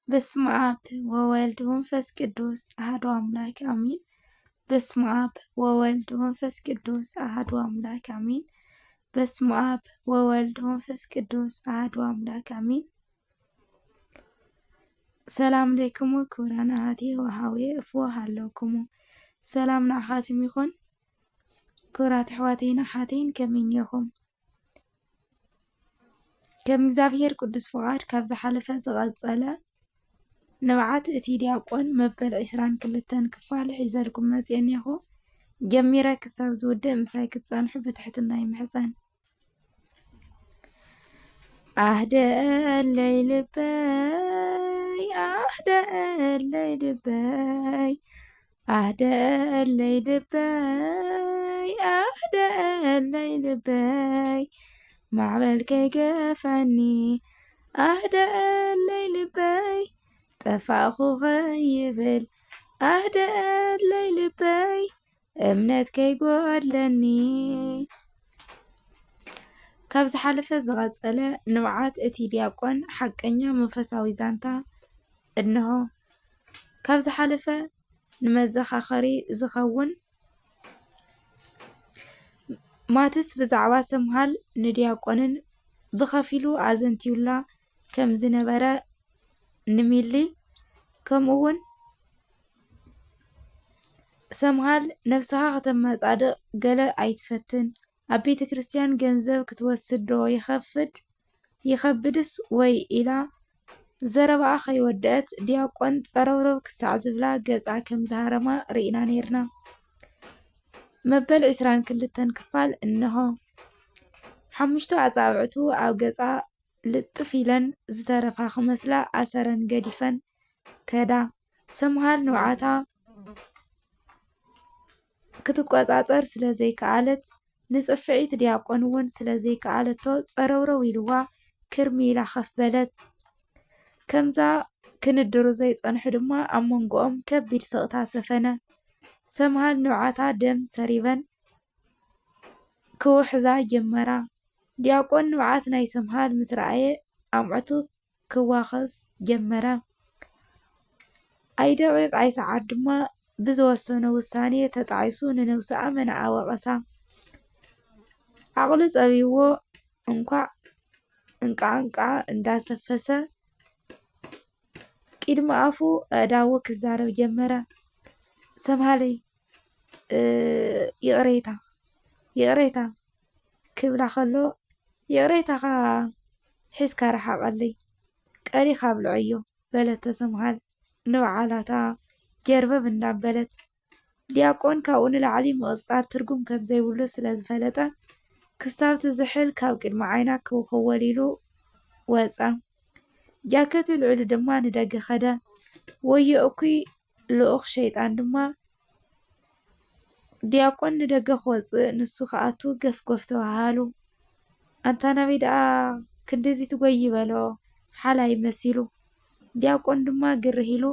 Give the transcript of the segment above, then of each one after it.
በስመ አብ ወወልድ ወመንፈስ ቅዱስ አሐዱ አምላክ አሜን። በስመ አብ ወወልድ ወመንፈስ ቅዱስ አሐዱ አምላክ አሜን። በስመ አብ ወወልድ ወመንፈስ ቅዱስ አሐዱ አምላክ አሜን። ሰላም ለይክሙ ክቡራን ኣሓቴ ወሓውየ፣ እፎ ሃለውክሙ? ሰላም ንዓኻትም ይኹን። ክቡራት ኣሕዋተይን ኣሓተይን ከመይ እኒኹም? ከም እግዚኣብሔር ቅዱስ ፍቓድ ካብ ዝሓለፈ ዝቐጸለ ንብዓት እቲ ዲያቆን መበል ዕስራን ክልተን ክፋል ሒዘልኩም መጽየ እኒኹ። ጀሚረ ክሳብ ዝውድእ ምሳይ ክትጸንሑ ብትሕትና ይምሕጸን። ኣህ ደለይ ልበይ፣ ኣህ ደለይ ልበይ፣ ኣህ ደለይ ልበይ፣ ኣህ ደለይ ልበይ፣ ማዕበል ከይገፍዐኒ፣ ኣህ ደለይ ልበይ፣ ጠፋእኹ ከይብል፣ ኣህ ደለይ ልበይ፣ እምነት ከይጎድለኒ። ካብ ዝሓለፈ ዝቐጸለ ንብዓት እቲ ዲያቆን ሓቀኛ መንፈሳዊ ዛንታ እንሆ። ካብ ዝሓለፈ ንመዘኻኸሪ ዝኸውን ማትስ ብዛዕባ ሰምሃል ንዲያቆንን ብኸፊሉ ኣዘንትዩላ ከም ዝነበረ ንሚሊ፣ ከምኡ እውን ሰምሃል ነብስኻ ከተመጻድቕ ገለ ኣይትፈትን፣ ኣብ ቤተ ክርስቲያን ገንዘብ ክትወስድ ዶ ይኸፍድ ይኸብድስ ወይ ኢላ ዘረባኣ ከይወደአት ዲያቆን ጸረውረው ክሳዕ ዝብላ ገጻ ከም ዝሃረማ ርኢና ነይርና። መበል ዕስራን ክልተን ክፋል እንሆ። ሓሙሽተ ኣጻብዕቱ ኣብ ገጻ ልጥፍ ኢለን ዝተረፋ ክመስላ ኣሰረን ገዲፈን ከዳ። ሰምሃል ንብዓታ ክትቆጻጸር ስለ ዘይከኣለት፣ ንጽፍዒት ዲያቆን እውን ስለ ዘይከኣለቶ ጸረውረው ኢልዋ ክርም ኢላ ከፍ በለት። ከምዛ ክንድሩ ዘይጸንሑ ድማ ኣብ መንጎኦም ከቢድ ስቕታ ሰፈነ። ሰምሃል ንብዓታ ደም ሰሪበን ክውሕዛ ጀመራ። ዲያቆን ንብዓት ናይ ሰምሃል ምስ ረኣየ ኣምዕቱ ክዋኸስ ጀመረ። ኣይደቂቕ ኣይሰዓት ድማ ብዝወሰኖ ውሳኔ ተጣዒሱ ንነብሱ ኣመና ኣወቐሳ። ዓቕሉ ጸቢብዎ እንኳዕ እንቃዕንቃ እንዳተፈሰ ቅድሚ ኣፉ ኣእዳዉ ክዛረብ ጀመረ። ሰምሃለይ፣ እ፣ ይቕሬታ፣ ይቕሬታ ክብላ ከሎ፣ ይቕሬታኻ ሒዝካ ርሓቐለይ፣ ቀሊኻ ኣብልዐዮ በለቶ ሰምሃል ንብዓላታ ጀርበብ እንዳበለት። ዲያቆን ካብኡ ንላዕሊ ምቕጻል ትርጉም ከም ዘይብሉ ስለ ዝፈለጠ፣ ክሳብ ትዝሕል ካብ ቅድሚ ዓይና ክውኸወል ኢሉ ወጸ። ጃከቱ ልዕሊ ድማ ንደገ ከደ። ወዮ እኩይ ልኡኽ ሸይጣን ድማ፣ ዲያቆን ንደገ ክወጽእ ንሱ ክኣቱ ገፍጎፍ ተባሃሃሉ። ኣንታ ናበይ ደኣ ክንድዚ ትጎዪ በሎ ሓላይ መሲሉ። ዲያቆን ድማ ግርህ ኢሉ፣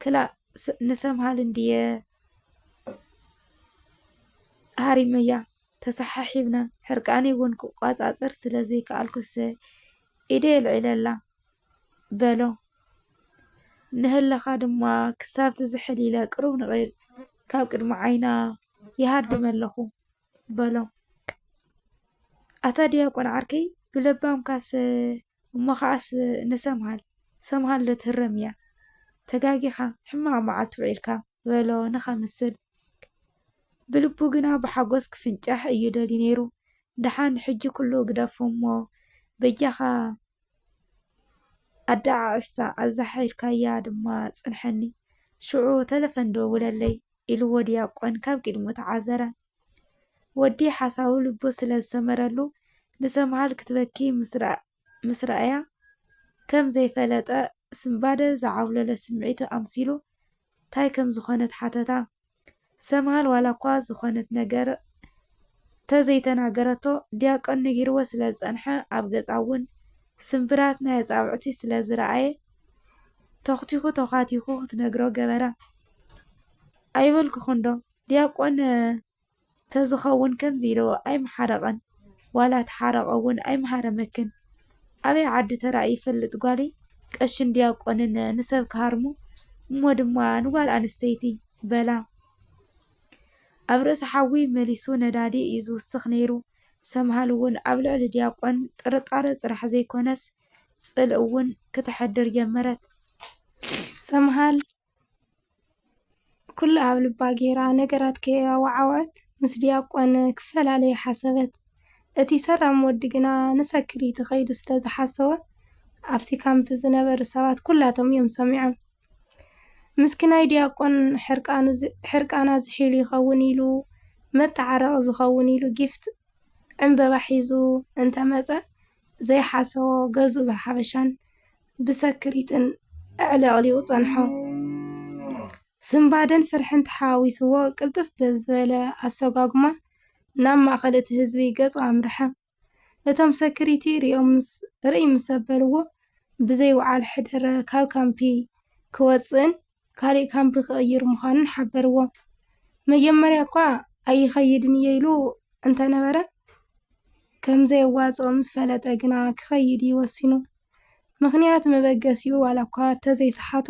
ክላእ ስ-፣ ንሰምሃል እንድየ ሃሪመያ። ተሰሓሒብና፣ ሕርቃነይ እውን ክቋጻጸር ስለ ዘይከኣልኩሰ ኢደይ ኣልዒለላ በሎ። ንህለኻ ድማ ክሳብ ትዝሕል ኢለ ቅሩብ ንቕል ካብ ቅድሚ ዓይና ይሃድም ኣለኹ በሎ። ኣታ ዲያቆን ዓርከይ ብለባምካስ እሞ ኸዓስ ንሰምሃል፣ ሰምሃል ዶ ትህረም እያ? ተጋጊኻ፣ ሕማቕ መዓልቲ ውዒልካ በሎ ንኸምስል። ብልቡ ግና ብሓጎስ ክፍንጫሕ እዩ ደልዩ ነይሩ። ደሓን ሕጂ ኩሉ ግደፎ እሞ በጃኻ ኣደዓዕሳ ኣዛሓይልካያ ድማ ጽንሐኒ። ሽዑ ተለፈን ደውለለይ ኢልዎ ዲያቆን ካብ ቅድሙ ተዓዘረ። ወዲ ሓሳዊ ልቡ ስለ ዝሰመረሉ ንሰምሃል ክትበኪ ምስ ረኣ-፣ ምስ ረኣያ ከም ዘይፈለጠ ስንባደ ዝዓብለለ ስምዒት ኣምሲሉ ታይ ከም ዝኾነት ሓተታ። ሰምሃል ዋላ እኳ ዝኾነት ነገር ተዘይተናገረቶ፣ ዲያቆን ነጊርዎ ስለ ዝጸንሐ ኣብ ገጻ እውን ስምብራት ናይ ኣጻብዕቲ ስለ ዝረኣየ ተኹቲኹ ተዃቲኹ ክትነግሮ ገበረ። ኣይበልኩኹን ዶ ዲያቆን ተዝኸውን ከምዚ ኢሉ ኣይምሓረቐን፣ ዋላ ተሓረቐ እውን ኣይምሃረመክን። ኣበይ ዓዲ ተራእዩ ይፈልጥ ጓለይ? ቀሽን ዲያቆንን ንሰብ ክሃርሙ፣ እሞ ድማ ንጓል ኣንስተይቲ በላ። ኣብ ርእሲ ሓዊ መሊሱ ነዳዲ እዩ ዝውስኽ ነይሩ። ሰምሃል እውን ኣብ ልዕሊ ዲያቆን ጥርጣረ ጥራሕ ዘይኮነስ፣ ጽልኢ እውን ክተሕድር ጀመረት። ሰምሃል ኩሉ ኣብ ልባ ገይራ ነገራት ከየወዓወዐት፣ ምስ ዲያቆን ክፈላለዩ ሓሰበት። እቲ ሰራም ወዲ ግና ንሰክሪቲ ከይዱ ስለ ዝሓሰወ፣ ኣብቲ ካምፕ ዝነበሩ ሰባት ኩላቶም እዮም ሰሚዖም። ምስኪናይ ዲያቆን ሕርቃኑ ዝ-፣ ሕርቃና ዝሒሉ ይኸውን ኢሉ፣ መተዓረቒ ዝኸውን ኢሉ ጊፍት ዕምበባ ሒዙ እንተመጸ፣ ዘይሓሰቦ ገዝኡ ብሓበሻን ብሰክሪትን ዕልቕሊቑ ጸንሖ። ስንባደን ፍርሕን ተሓዋዊስዎ፣ ቅልጥፍ ብዝበለ ኣሰጓጉማ ናብ ማእከል እቲ ህዝቢ ገጹ ኣምርሐ። እቶም ሰክሪቲ ርእዮም ምስ-፣ ርእይ ምስ ኣበልዎ፣ ብዘይ ወዓል ሕደር ካብ ካምፒ ክወጽእን ካሊእ ካምፕ ክቕይር ምዃኑን ሓበርዎ። መጀመርያ እኳ ኣይኸይድን እየ ኢሉ እንተነበረ፣ ከም ዘየዋጽኦ ምስ ፈለጠ ግና ክኸይድ እዩ ወሲኑ። ምኽንያት መበገሲኡ ዋላ እኳ ተዘይሰሓቶ፣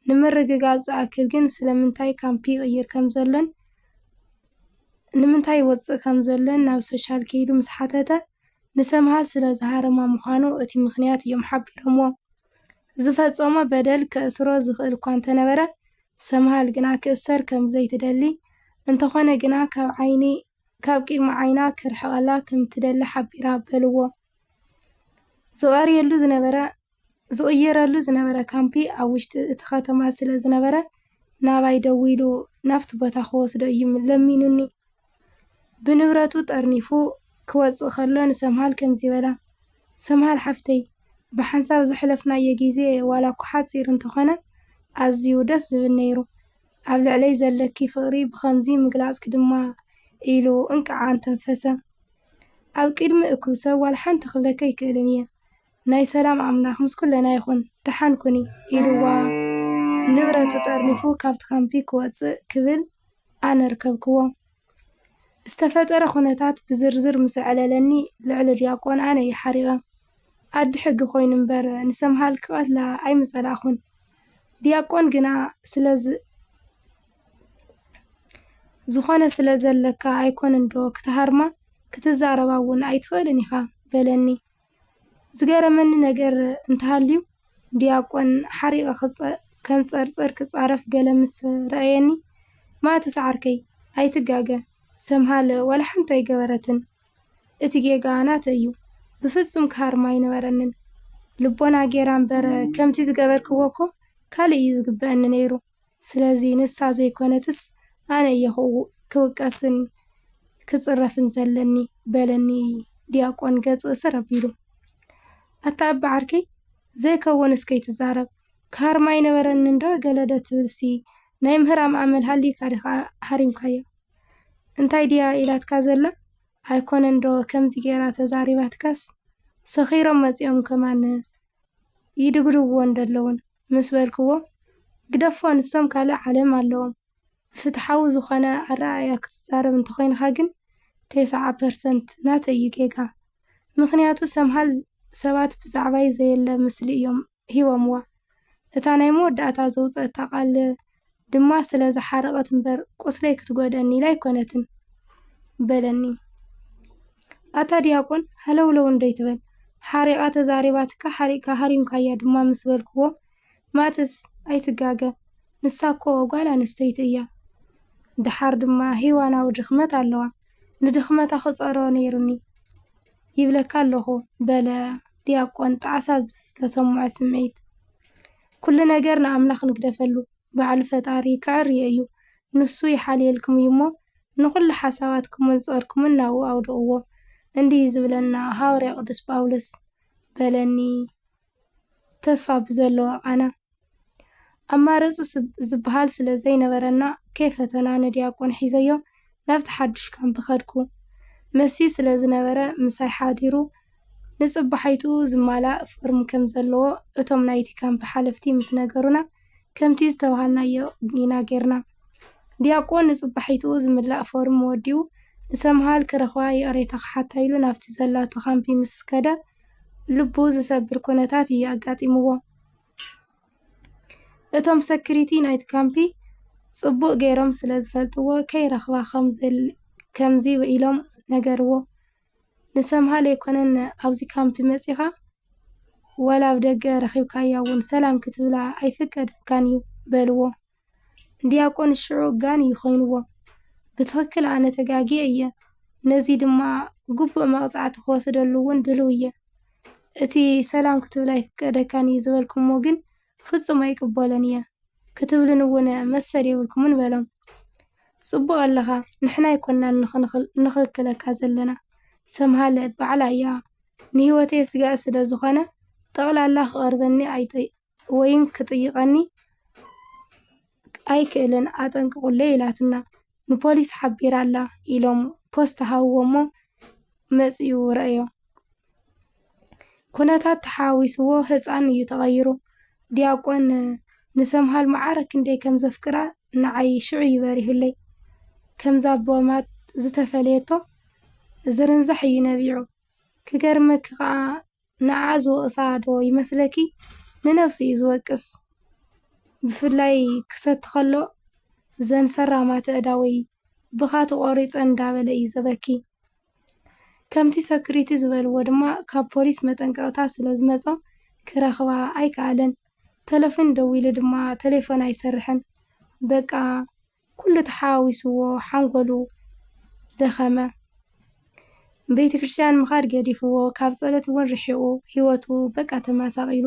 ንምርግጋጽ ዝኣክል ግን ስለምንታይ ካምፕ ይቕይር ከም ዘሎን ንምንታይ ይወጽእ ከም ዘሎን ናብ ሶሻል ከይዱ ምስ ሓተተ፣ ንሰምሃል ስለ ዝሃረማ ምዃኑ እቲ ምኽንያት እዮም ሓቢሮምዎ። ዝፈጸሞ በደል ከእስሮ ዝኽእል እኳ እንተነበረ፣ ሰምሃል ግና ክእሰር ከም ዘይትደሊ፣ እንተኾነ ግና ካብ ዓይኒ፣ ካብ ቅድሚ ዓይና ከርሕቐላ ከም ትደሊ ሓቢራ በልዎ። ዝቐርየሉ ዝነበረ፣ ዝቕየረሉ ዝነበረ ካምፒ ኣብ ውሽጢ እቲ ከተማ ስለ ዝነበረ፣ ናባይ ደዊሉ ናብቲ ቦታ ክወስዶ እዩ ለሚኑኒ። ብንብረቱ ጠርኒፉ ክወጽእ ከሎ ንሰምሃል ከምዚ በላ፣ "ሰምሃል ሓፍተይ፣ ብሓንሳብ ዘሕለፍናዮ ግዜ ዋላ እኳ ሓጺር እንተኾነ ኣዝዩ ደስ ዝብል ነይሩ። ኣብ ልዕለይ ዘለኪ ፍቕሪ ብኸምዚ ምግላጽኪ ድማ" ኢሉ እንቃዕ ኣንተንፈሰ። ኣብ ቅድሚ እኩብ ሰብ ዋላ ሓንቲ ክብለኪ ኣይክእልን እየ። ናይ ሰላም ኣምላኽ ምስ ኩለና ይኹን፣ ደሓን ኩኒ ኢልዋ ንብረቱ ጠርኒፉ ካብቲ ካምፒ ክወጽእ ክብል ኣነ ርከብክዎ። ዝተፈጠረ ኩነታት ብዝርዝር ምስ ኣዕለለኒ ልዕሊ ዲያቆን ኣነ እየ ሓሪቐ። ኣዲ ሕጊ ኮይኑ እምበር ንሰምሃል ክቐትላ ኣይምጸላእኹን። ዲያቆን ግና ስለ ዝ-፣ ዝኾነ ስለ ዘለካ ኣይኮነን ዶ ክትሃርማ ክትዛረባ እውን ኣይትኽእልን ኢኻ በለኒ። ዝገረመኒ ነገር እንተሃልዩ ዲያቆን ሓሪቐ ክጸ-፣ ከንጸርጽር ክጻረፍ ገለ ምስ ረኣየኒ፣ "ማትስ ዓርከይ ኣይትጋገ፣ ሰምሃል ዋላ ሓንቲ ኣይገበረትን። እቲ ጌጋ ናተይ እዩ። ብፍጹም ክሃርማ ኣይነበረንን። ልቦና ጌራ እምበር ከምቲ ዝገበርክዎ እኮ ካልእ እዩ ዝግበኣኒ ነይሩ። ስለዚ ንሳ ዘይኮነትስ ኣነ እየ ክው-፣ ክውቀስን ክጽረፍን ዘለኒ" በለኒ ዲያቆን ገጹ እስር ኣቢሉ። "ኣታ ኣባ ዓርከይ ዘይከውን እስከ ይትዛረብ፣ ክሃርማ ኣይነበረንን ዶ ገለ ዶ ትብልሲ ናይ ምህራም ኣመል ሃልይካ ዲኻ ሃሪምካዮ? እንታይ ድያ ኢላትካ ዘላ? ኣይኮነን ዶ ከምዚ ጌራ ተዛሪባትካስ? ሰኺሮም መጺኦም ከማን ይድግድግዎ እንደለውን" ምስ በልክዎ፣ "ግደፎ፣ ንሶም ካልእ ዓለም ኣለዎም። ፍትሓዊ ዝኾነ ኣረኣእያ ክትዛረብ እንተኾይንኻ ግን ተስዓ ፐርሰንት ናተይ እዩ ጌጋ። ምኽንያቱ ሰምሃል ሰባት ብዛዕባይ ዘየለ ምስሊ እዮም ሂቦምዋ። እታ ናይ መወዳእታ ዘውጸእታ ቃል ድማ ስለ ዝሓረቐት እምበር ቁስለይ ክትጎድኣኒ ኢላ ኣይኮነትን" በለኒ። "ኣታ ዲያቆን ሃለውለው እንዶ ኣይትበል። ሓሪቓ ተዛሪባትካ ሓሪቕካ ሃሪምካያ ድማ" ምስ በልክዎ፣ "ማትስ ኣይትጋገ፣ ንሳ እኮ ጓል ኣንስተይቲ እያ። ደሓር ድማ ሄዋናዊ ድኽመት ኣለዋ። ንድኽመታ ክጸሮ ነይሩኒ ይብለካ ኣለኹ" በለ ዲያቆን ጣዕሳ ብዝተሰምዖ ስምዒት። "ኩሉ ነገር ንኣምላኽ ንግደፈሉ። ባዕሉ ፈጣሪ ከዕርዮ እዩ። ንሱ ይሓልየልኩም እዩ እሞ፣ ንኹሉ ሓሳባትኩምን ጾርኩምን ናብኡ ኣውድቕዎ። እንዲህ ዝብለና ሃዋርያ ቅዱስ ጳውሎስ" በለኒ ተስፋ ብዘለዎ ቃና። ኣማራጺ ስብ-፣ ዝበሃል ስለ ዘይነበረና፣ ከይፈተና ንዲያቆን ሒዘዮ ናብቲ ሓድሽ ካምፕ ከድኩ። መስዩ ስለ ዝነበረ፣ ምሳይ ሓዲሩ ንጽባሒቱ ዝማላእ ፎርም ከም ዘለዎ እቶም ናይቲ ካምፕ ሓለፍቲ ምስ ነገሩና፣ ከምቲ ዝተባሃልናዮ ኢና ጌርና። ዲያቆን ንጽባሒቱ ዝምላእ ፎርም ወዲኡ፣ ንሰምሃል ክረኽባ ይቕሬታ ክሓታ ኢሉ ናብቲ ዘላቶ ካምፕ ምስ ከደ፣ ልቡ ዝሰብር ኩነታት እዩ ኣጋጢምዎ። እቶም ሰክሪቲ ናይቲ ካምፒ ጽቡቕ ገይሮም ስለ ዝፈልጥዎ ከይረኽባ ከምዚ ኢሎም ነገርዎ። ንሰምሃል ኣይኮነን ኣብዚ ካምፒ መጺኻ ዋላ ኣብ ደገ ረኺብካያ እውን ሰላም ክትብላ ኣይፍቀደካን እዩ በልዎ። ዲያቆን ሽዑ ጋን እዩ ኮይንዎ። ብትኽክል ኣነ ተጋግየ እየ። ነዚ ድማ ግቡእ መቕጻዕቲ ክወስደሉ እውን ድልው እየ። እቲ ሰላም ክትብል ኣይፍቀደካን እዩ ዝበልኩሞ ግን ፍጹም ኣይቅበሎን እየ ክትብልን እውን መሰል የብልኩምን በሎም። ጽቡቕ ኣለኻ፣ ንሕና ኣይኮናን ንኽልክለካ ዘለና። ሰምሃል ባዕላ እያ ንህይወተይ ስጋእ ስለ ዝኾነ ጠቕላላ ክቐርበኒ ኣይጠ ወይም ክጥይቐኒ ኣይክእልን ኣጠንቅቑለይ ኢላትና ንፖሊስ ሓቢራ ኣላ ኢሎም ፖስት ሃብዎ እሞ መጺኡ ረእዮ። ኩነታት ተሓዋዊስዎ ህጻን እዩ ተቐይሩ። ዲያቆን ንሰምሃል መዓረ ክንደይ ከም ዘፍቅራ ንዓይ ሽዑ እዩ በሪሁለይ። ከምዛ ኣቦማት ዝተፈለየቶ ዝርንዛሕ እዩ ነቢዑ። ክገርመኪ ከኣ ንዓ ዝወቕሳ ዶ ይመስለኪ? ንነብሱ እዩ ዝወቅስ። ብፍላይ ክሰቲ ከሎ ዘን ሰራማት ኣእዳወይ ብኻ ተቖሪጸን እንዳበለ እዩ ዘበኪ። ከምቲ ሰክሪቲ ዝበልዎ ድማ ካብ ፖሊስ መጠንቀቕታ ስለ ዝመጾ ክረኽባ ኣይከኣለን። ተለፎን ደዊሉ ድማ ተሌፎን ኣይሰርሕን። በቃ ኩሉ ተሓዋዊስዎ ሓንጎሉ ደኸመ። ቤተ ክርስቲያን ምኻድ ገዲፍዎ፣ ካብ ጸሎት እውን ርሒቑ፣ ህይወቱ በቃ ተመሳቒሉ።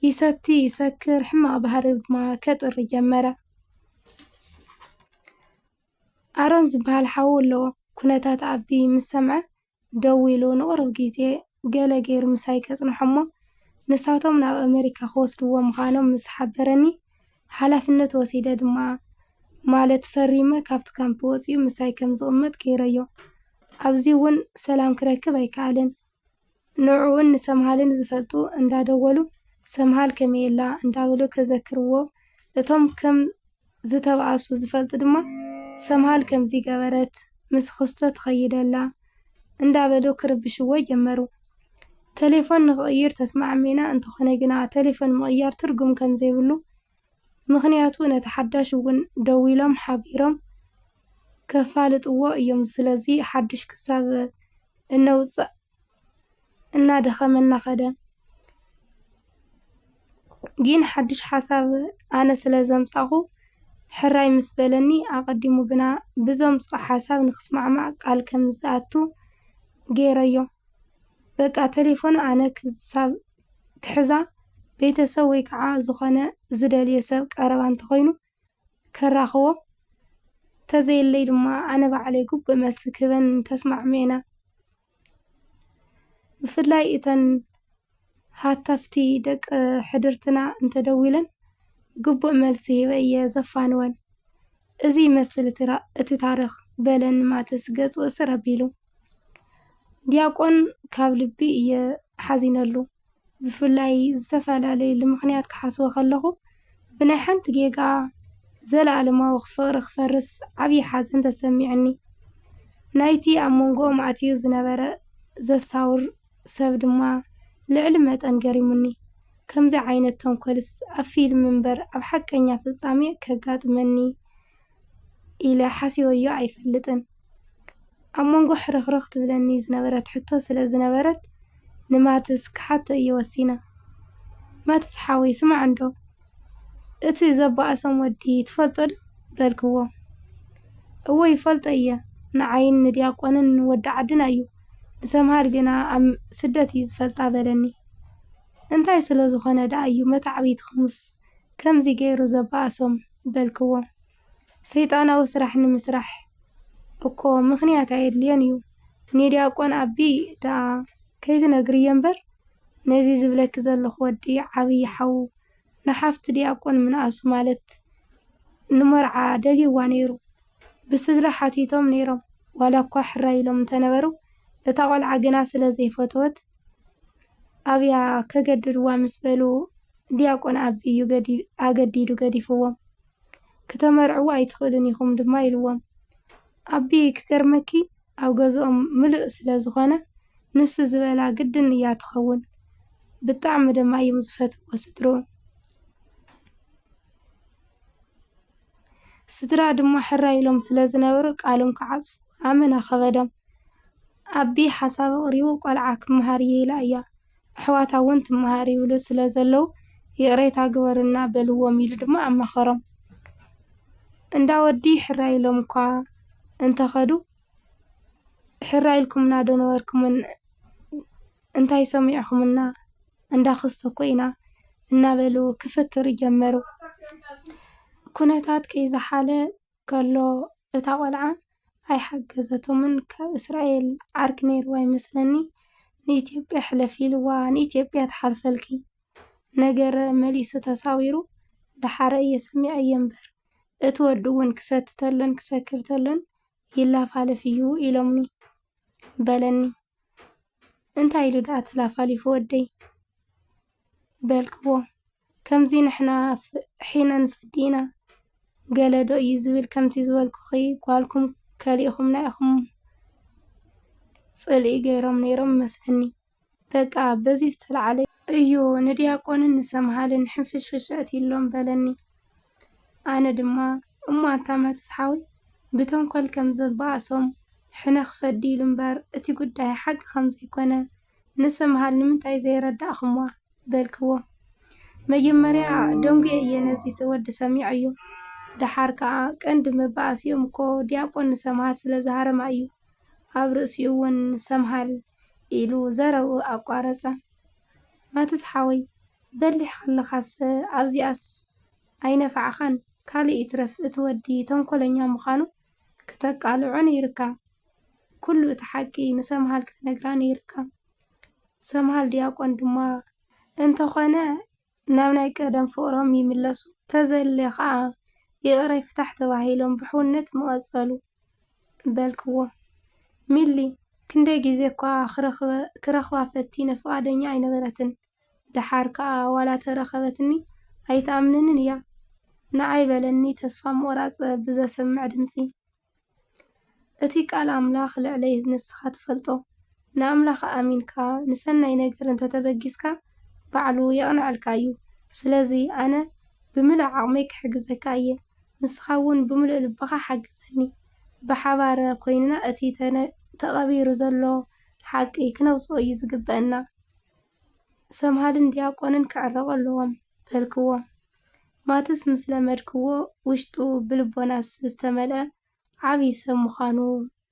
ይሰቲ፣ ይሰክር፣ ሕማቕ ባህሪ ድማ ከጥሪ ጀመረ። ኣሮን ዝበሃል ሓዉ ኣለዎ። ኩነታት ኣቢ ምስ ሰምዐ ደዊሉ ንቕሩብ ግዜ ገለ ገይሩ ምሳይ ከጽንሖ እሞ ንሳቶም ናብ ኣመሪካ ክወስድዎ ምዃኖም ምስ ሓበረኒ ሓላፍነት ወሲደ ድማ ማለት ፈሪመ ካብቲ ካምፕ ወጺኡ ምሳይ ከም ዝቕመጥ ገይረዮ። ኣብዚ እውን ሰላም ክረክብ ኣይከኣለን። ንዕኡን ንሰምሃልን ዝፈልጡ እንዳደወሉ ሰምሃል ከመይ ኣላ እንዳበሉ ከዘክርዎ እቶም ከም ዝተባኣሱ ዝፈልጡ ድማ ሰምሃል ከምዚ ገበረት ምስ ክስቶ ትኸይድ ኣላ እንዳበሉ ክርብሽዎ ጀመሩ። ተሌፎን ንኽቕይር ተስማዕሚዕና እንተኾነ ግና ተሌፎን ምቕያር ትርጉም ከም ዘይብሉ ምኽንያቱ ነቲ ሓዳሽ እውን ደዊሎም ሓቢሮም ከፋልጥዎ እዮም። ስለዚ ሓድሽ ክሳብ እነውፅእ እናደኸመና ኸደ። ግን ሓድሽ ሓሳብ ኣነ ስለ ዘምጻኹ ሕራይ ምስ በለኒ ኣቐዲሙ ግና ብዘምጽኦ ሓሳብ ንክስማዕማዕ ቃል ከም ዝኣቱ ገይረዮ። በቃ ተሌፎኑ ኣነ ክሳብ ክሕዛ ቤተሰብ ወይ ከዓ ዝኾነ ዝደልዮ ሰብ ቀረባ እንተኾይኑ ከራኽቦ ተዘየለይ ድማ ኣነ ባዕለይ ግቡእ መልሲ ክህበን ተስማዕሚዕና። ብፍላይ እተን ሃተፍቲ ደቂ ሕድርትና እንተደዊለን ግቡእ መልሲ ሂበ እየ ዘፋንወን። እዚ ይመስል እቲ ራ- እቲ ታሪኽ በለን ማትስ ገጹ እስር ኣቢሉ። ዲያቆን ካብ ልቢ እየ ሓዚነሉ። ብፍላይ ዝተፈላለዩ ምኽንያት ክሓስቦ ከለኹ ብናይ ሓንቲ ጌጋ ዘለኣለማዊ ፍቕሪ ክፈርስ ዓብዪ ሓዘን ተሰሚዕኒ። ናይቲ ኣብ መንጎኦም ኣትዩ ዝነበረ ዘሳውር ሰብ ድማ ልዕሊ መጠን ገሪሙኒ። ከምዚ ዓይነት ተንኮልስ ኣብ ፊልም እምበር ኣብ ሓቀኛ ፍጻሜ ከጋጥመኒ ኢለ ሓሲበዮ ኣይፈልጥን። ኣብ መንጎ ሕርኽርኽ ትብለኒ ዝነበረት ሕቶ ስለ ዝነበረት ንማትስ ክሓቶ እየ ወሲነ። ማትስ ሓወይ ስማዕ እንዶ፣ እቲ ዘባእሶም ወዲ ትፈልጦ ዶ? በልክዎ። እወ ይፈልጦ እየ፣ ንዓይን ንዲያቆንን ወዲ ዓድና እዩ፣ ንሰምሃል ግና ኣብ ስደት እዩ ዝፈልጣ በለኒ። እንታይ ስለ ዝኾነ ደኣ እዩ መታዕብይትኹምስ ከምዚ ገይሩ ዘባእሶም? በልክዎ። ሰይጣናዊ ስራሕ ንምስራሕ እኮ ምኽንያት ኣየድልዮን እዩ። ንዲያቆን ኣቢ ደኣ ከይትነግርዮ እምበር ነዚ ዝብለኪ ዘለኹ ወዲ ዓብዪ ሓዉ ንሓፍቲ ዲያቆን ምንኣሱ ማለት ንመርዓ ደልይዋ ነይሩ። ብስድራ ሓቲቶም ነይሮም ዋላ እኳ ሕራይ ኢሎም እንተነበሩ እታ ቆልዓ ግና ስለ ዘይፈተወት ኣብያ ከገድድዋ ምስ በሉ ዲያቆን ኣቢ እዩ ኣገዲዱ ገዲፍዎም። ክተመርዕዎ ኣይትኽእልን ኢኹም ድማ ኢልዎም። ኣቢ ክገርመኪ ኣብ ገዝኦም ምሉእ ስለ ዝኾነ ንሱ ዝበላ ግድን እያ ትኸውን። ብጣዕሚ ድማ እዮም ዝፈትዎ ስድርኡ። ስድራ ድማ ሕራይ ኢሎም ስለ ዝነበሩ ቃሎም ክዓጽፉ ኣመና ከበዶም። ኣቢ ሓሳብ ኣቕሪቡ ቆልዓ ክመሃር እየ ኢላ እያ፣ ኣሕዋታ እውን ትመሃር ይብሉ ስለ ዘለዉ ይቕሬታ ግበሩልና በልዎም ኢሉ ድማ ኣማኸሮም። እንዳ ወዲ ሕራይ ኢሎም እኳ እንተኸዱ ሕራይ ኢልኩምና ዶ ነበርኩምን እንታይ ሰሚዕኹምና እንዳ ክስተ እኮ ኢና እናበሉ ክፍክር ጀመሩ። ኩነታት ከይዝሓለ ከሎ እታ ቆልዓ ኣይሓገዘቶምን። ካብ እስራኤል ዓርኪ ነይርዋ ይመስለኒ ንኢትዮጵያ ሕለፊ ኢልዋ ንኢትዮጵያ ትሓልፈልኪ ነገረ መሊሱ ተሳዊሩ ደሓረ እየ ሰሚዐዮ እምበር እቲ ወዲ እውን ክሰቲ ተሎን ክሰክር ተሎን ይላፋለፍ እዩ ኢሎምኒ በለኒ። እንታይ ኢሉ ደኣ ተላፋሊፉ ወደይ በልክዎ። ከምዚ ንሕና ፍ- ሒነን ፈዲና ገለ ዶ እዩ ዝብል ከምቲ ዝበልኩኺ ጓልኩም ከሊእኹምና ኢኹም ጽልኢ ገይሮም ነይሮም መስለኒ። በቃ በዚ ዝተለዓለ እዩ ንዲያቆንን ንሰምሃልን ሕንፍሽፍሽ ኣእትይሎም በለኒ። ኣነ ድማ እሞ ኣታ ማትስ ሓወይ ብተንኮል ከም ዘባእሶም ሕነ ክፈዲ ኢሉ እምበር እቲ ጉዳይ ሓቂ ከም ዘይኮነ ንሰምሃል ንምንታይ ዘየረዳእኹምዋ በልክዎ። መጀመርያ ደንጉየ እየ ነዚ ወዲ ሰሚዐዮ። ደሓር ከኣ ቀንዲ መባእሲኦም እኮ ዲያቆን ንሰምሃል ስለ ዝሃረማ እዩ። ኣብ ርእሲኡ እውን ሰምሃል ኢሉ ዘረብኡ ኣቋረጸ። ማትስ ሓወይ በሊሕ ከለኻስ ኣብዚኣስ ኣይነፋዕኻን። ካልእ ይትረፍ እቲ ወዲ ተንኮለኛ ምዃኑ ክተቃልዖ ነይርካ። ኩሉ እቲ ሓቂ ንሰምሃል ክትነግራ ነይርካ። ሰምሃል ዲያቆን ድማ እንተኾነ ናብ ናይ ቀደም ፍቕሮም ይምለሱ። ተዘለ ኸኣ ይቕረይ ፍታሕ ተባሂሎም ብሕውነት ምቐጸሉ በልክዎ። ሚሊ ክንደይ ግዜ እኳ ክረኽበ- ክረኽባ ፈቲነ ፍቓደኛ ኣይነበረትን። ደሓር ከኣ ዋላ ተረኸበትኒ ኣይትኣምነንን እያ። ንዓይ በለኒ ተስፋ ምቑራጽ ብዘሰምዕ ድምጺ። እቲ ቃል ኣምላኽ ልዕለይ ንስኻ ትፈልጦ። ንኣምላኽ ኣሚንካ ንሰናይ ነገር እንተተበጊስካ ባዕሉ የቕንዐልካ እዩ። ስለዚ ኣነ ብምሉእ ዓቕመይ ክሕግዘካ እየ። ንስኻ እውን ብምሉእ ልብኻ ሓግዘኒ። ብሓባር ኮይንና እቲ ተነ- ተቐቢሩ ዘሎ ሓቂ ክነውጽኦ እዩ ዝግበአና። ሰምሃልን ዲያቆንን ክዕረቑ ኣለዎም በልክዎ። ማትስ ምስ ለመድክዎ ውሽጡ ብልቦናስ ዝተመልአ ዓብዪ ሰብ ምዃኑ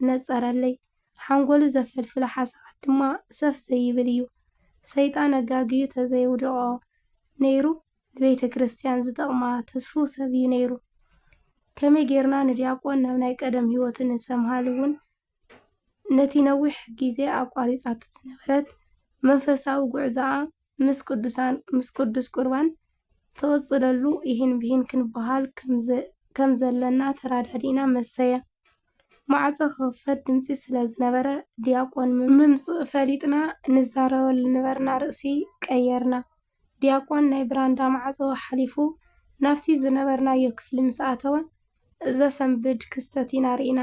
ነጸረለይ። ሓንጎሉ ዘፈልፍሎ ሓሳባት ድማ ሰፍ ዘይብል እዩ። ሰይጣን ኣጋግዩ ተዘይውድቖ ነይሩ ንቤተ ክርስቲያን ዝጠቕማ ተስፍው ሰብ እዩ ነይሩ። ከመይ ጌርና ንዲያቆን ናብ ናይ ቀደም ህይወቱ ንሰምሃል እውን ነቲ ነዊሕ ግዜ ኣቋሪጻቶ ዝነበረት መንፈሳዊ ጉዕዞኣ ምስ ቅዱሳን ምስ ቅዱስ ቁርባን ትቕጽለሉ ኢሂን ብሂን ክንበሃል ከም ዘ- ከም ዘለና ተረዳዲእና መሰየ። ማዕጾ ክኽፈት ድምጺ ስለ ዝነበረ ዲያቆን ምም- ምምጽኡ ፈሊጥና ንዛረበሉ ነበርና ርእሲ ቀየርና። ዲያቆን ናይ ብራንዳ ማዕጾ ሓሊፉ ናብቲ ዝነበርናዮ ክፍሊ ምስ ኣተወ ዘሰንብድ ክስተት ኢና ርኢና።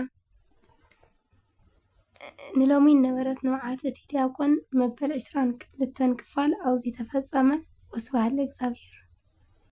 ንሎሚ ነበረት ንብዓት እቲ ዲያቆን መበል ዕስራን ክልተን ክፋል ኣብዚ ተፈጸመ። ወስብሐት ለእግዚኣብሔር።